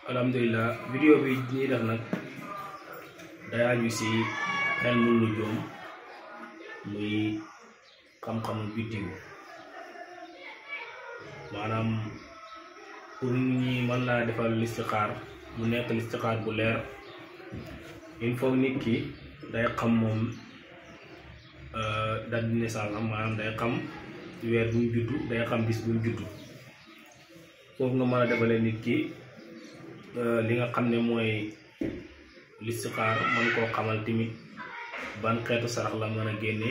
alhamdulillah video bi ñi def nak day aju ci xel mu lu jom muy xam-xam bidiw manam pour ñi man la defal listixaar mu nekk listixaar bu leer il faut nit ki day xam mom date de naissance manam day xam weer bu juddu day xam bis bu juddu foofu nga mëna defale nit ki li nga xamne moy listixaar man ko xamal timit ban xétu sarax la mëna génné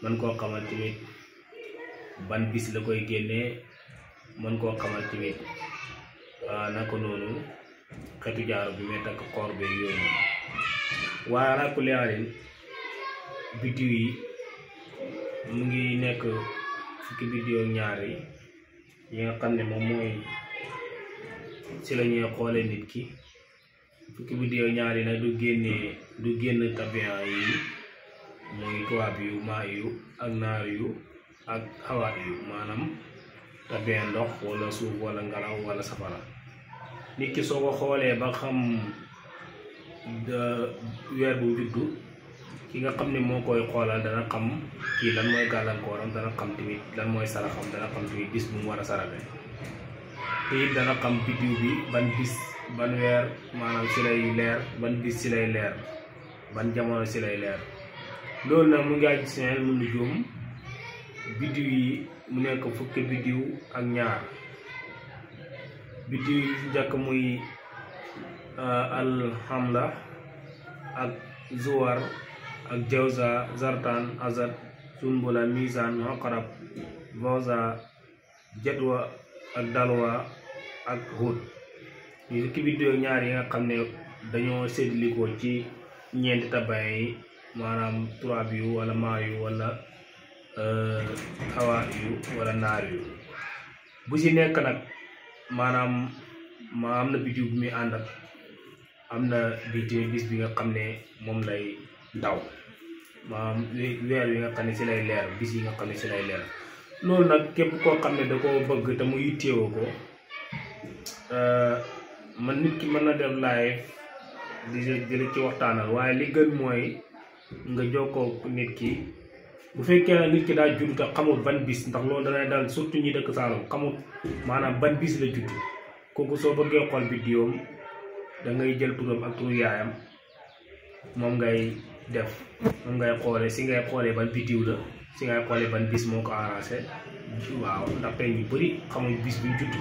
man ko xamal timit ban bis la koy génné man ko xamal timit nako nonu xétu jaaru bi may tak xor be yoy wa ra ko lealin bidiw yi mu ngi nekk fukki bidiw ñaar yi nga xamne mom moy ci lañuy xolé nit ki fukki bidiw ñaar yi nak du génn tabian yi moy tuwab yu ma yu ak naar yu ak hawa yu manam tabian ndox wala suuf wala ngalaw wala safara nit ki soko xolé ba xam de weer bu juddu ki nga xamne mo koy xolal dana xam ki lan moy galankoram dana xam timit lan moy saraxam dana xam timit bis bu mu wara saraxe te dana xam bidiw bi ban bis ban weer manam ci lay leer ban bis ci lay leer ban jamono ci lay leer lool na mu ngi ci xel mu nujum bidiw yi mu nekk fukki bidiw ak ñaar bidiw jakk muy al hamla ak zuwar ak jawza zartan azad sunbula mizan aqrab voza jadwa ak dalwa ak hud ni ki bidiw ñaar yi nga xamne dañoo sédliko ci ñent tabay yi manam turab yu wala maayu wala hawa yu wala naar yu bu ci nekk nak manam ma amna bidiw bi mi àndak amna bidiw bis bi nga xamne mom lay daw maam weer yi nga xamne ci lay leer bis yi nga xamne ci lay leer lool nak képp ko xamne da ko bëgg te mu yittéwo ko man nit ki mën na def live di la ci waxtaanal waaye li gën mooy nga jokkoo nit ki bu fekkee nit ki daa judd te xamul ban bis ndax loolu danay dal surtout ñi dëkk Saalum xamul maanaam ban bis la judd kooku soo bëggee xool vidéom da ngay jël turam ak turu yaayam moom ngay def moom ngay xoolee si ngay xoolee ban vidéo la si ngay xoolee ban bis moo ko arrangé waaw ndaxte ñu bëri xamuñ bis bi judd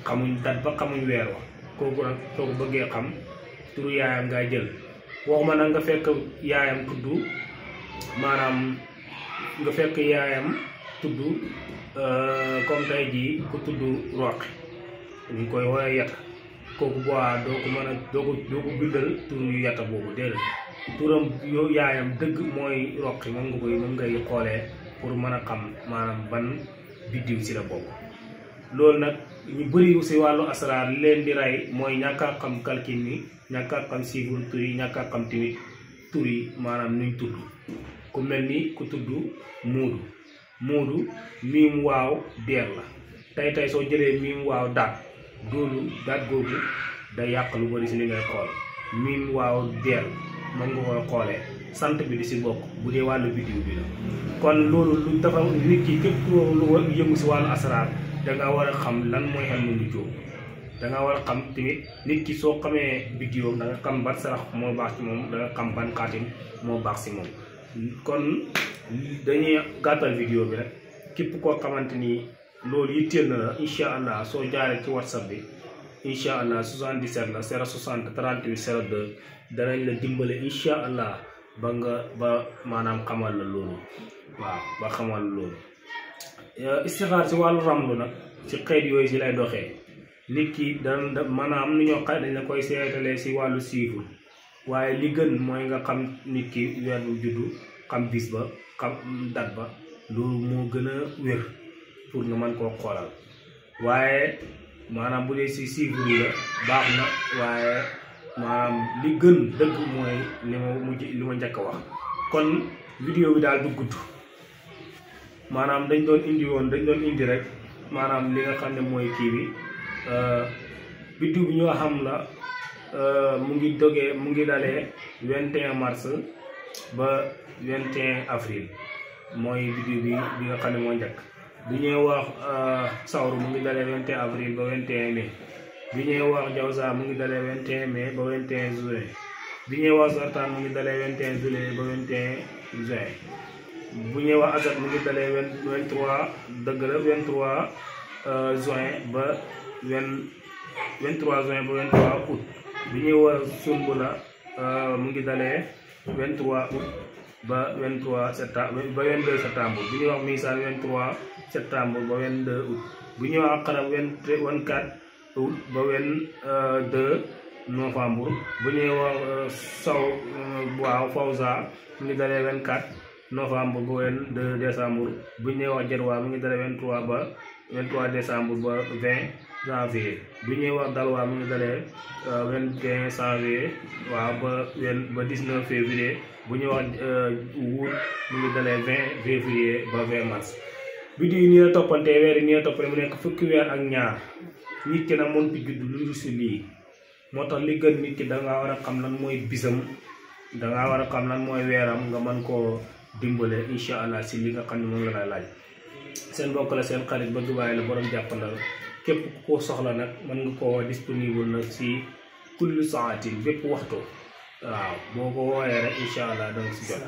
xamuñ dat ba xamuñ weer wa kooku nag soo ko bëggee xam turu yaayam ngay jël waxuma nag nga fekk yaayam tudd maanaam nga fekk yaayam tudd comme tey jii ku tudd roqi ñu koy woowee yata kooku boobaa doo ko mën a doo ko bindal tur yu yata boobu déedéet turam yow yaayam dëgg mooy roqi moom ngay xoolee pour mën a xam maanaam ban biddiw ci la bokk loolu nag ñu bëri ci wàllu asraar leen di rey mooy ñàkk a xam calcul ni ñàkk a xam chiffre tur yi ñàkk a xam tamit tur yi maanaam nuñ tudd ku mel ni ku tudd muudu miim waaw deer la tey soo jëlee miim waaw daat doolu daat googu day yàq lu bëri ci li ngay xool miim waaw deer mën nga koy xoolee sant bi di ci bokk bu dee wàllu biddiw bi la kon loolu lu dafa nit ki képp lu yëngu ci wàllu asraar danga war a xam lan mooy xel mu nujum danga war a xam tamit nit ki soo xamee biddiwam da nga xam ban sarax moo baax ci moom da nga xam ban xaatim moo baax ci moom kon dañuy gàttal vidéo bi rek képp koo xamante ni loolu yitteel na la incha allah soo jaaree ci whatsapp bi incha allah 77 la 060 38 02 danañ la dimbale incha allah ba maanaam xamal la loolu waaw ba xamal la loolu istixaar ci wàllu ramlu nag ci xeet yooyu ci lay doxee nit ki dana maanaam am na ñoo xam dañ la koy seetalee ci wàllu chiffre waaye li gën mooy nga xam nit ki weer bu juddu xam bis ba xam date ba loolu moo gën a wér pour nga mën koo xoolal waaye maanaam bu dee ci chiffre yi la baax na waaye maanaam li gën dëgg mooy li ma njëkk a wax kon vidéo bi daal du gudd maanaam dañ doon indi rek maanaam li nga xam ne mooy kii bi biddiw bi ñoo xam la mu ngi dalee 21 mars ba 21 avril mooy biddiw bi nga xam ne moo njëkk. bi ñuy wax sawru mu ngi dalee 21 avril ba 21 mai. bi ñuy wax jawsa mu ngi dalee 21 mai ba 21 juin. bi ñuy wax sartaan mu ngi dalee 21 juillet ba 21 juin. bu ñuy wax asat mu ngi dalee 23 dëgg la 23 juin ba 23 juin ba 23 août. bi ñuy wax sumbula mu ngi dalee 23 août ba 23 septembre ba 22 septembre. bi ñuy wax misaan 23 septembre ba 22 août. bu ñuy wax xarab 24 août ba 22 novembre. bu ñuy wax fawza mu ngi dalee 24 novembre ba 22 décembre. bu ñuy wax jarwa mu ngi dalee 23 ba 23 décembre ba 20 janvier. bu ñuy wax dalwa mu ngi dalee 21 janvier ba 19 février. bu ñuy wax wuut mu ngi dalee 20 février ba 20 mars. biddiw yi nii la toppante weer yi nii la toppante mu nekk fukki weer ak ñaar. nit ki nag mënut a judd lu si lii moo tax li gën nit ki dangaa war a xam lan mooy bisam dangaa war a xam lan mooy weeram nga mën koo dimbale incha allah si li nga xam ne moom la lay laaj. seen mbokk la seen xarit ba Dubaay la borom jàppandal képp ku ko soxla nag mën nga koo disponible nag si kulli saatin bépp waxtu waaw boo ko wooyee rek incha allah danga si jot.